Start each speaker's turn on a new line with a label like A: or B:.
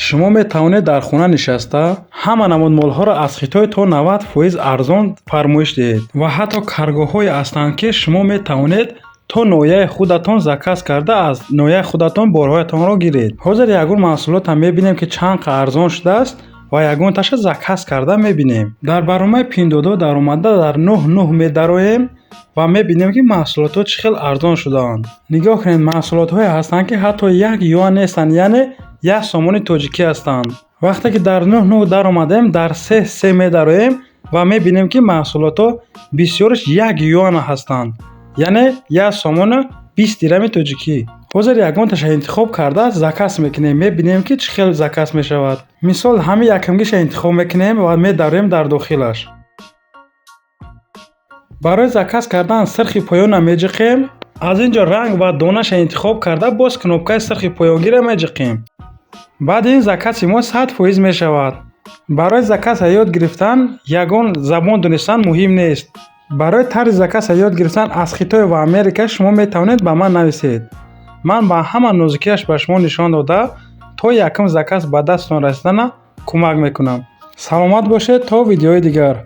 A: Шумо метавонед дар хона нишаста ҳама намуд молҳоро аз Хитой то 90% арзон фармоиш диҳед ва ҳатто каргоҳҳое ҳастанд, ки шумо метавонед то ноҳияи худатон заказ карда, аз ноҳияи худатон борҳоятонро гиред. Ҳозир ягон маҳсулотам мебинем, ки чанд қа арзон шудааст, ва ягонташа заказ карда мебинем. Дар барномаи Пиндуодуо даромада, дар нӯҳ нӯҳ медароем ва мебинем, ки маҳсулотҳо чӣ хел арзон шудаанд. Нигоҳ кунед, маҳсулотҳое ҳастанд, ки ҳатто 1 юан нестанд, яъне 1 сомони тоҷикӣ ҳастанд. Вақте ки дар нӯҳ нӯҳ даромадем, дар се се медароем ва мебинем, ки маҳсулотҳо бисёраш 1 юан ҳастанд, яъне 1 сомону 20 дирами тоҷикӣ. Ҳозир ягонташа интихоб карда, заказ мекунем, мебинем, ки чӣ хел заказ мешавад. Мисол, ҳамин якумгиша интихоб мекунем ва медароем дар дохилаш. Барои заказ кардан сирхи поёнро меҷиқем. Аз ин ҷо ранг ва донаша интихоб карда, боз кнопкаи сирхи поёнгиро меҷиқем. Баъди ин закази мо 100% мешавад. Барои заказа ёд гирифтан ягон забон донистан муҳим нест. Барои тарзи заказа ёд гирифтан аз Хитой ва Америка шумо метавонед ба ман нависед. Ман ба ҳама нозукиаш ба шумо нишон дода, то якум заказ ба дасттон расидана кӯмак мекунам. Саломат бошед, то видеои дигар.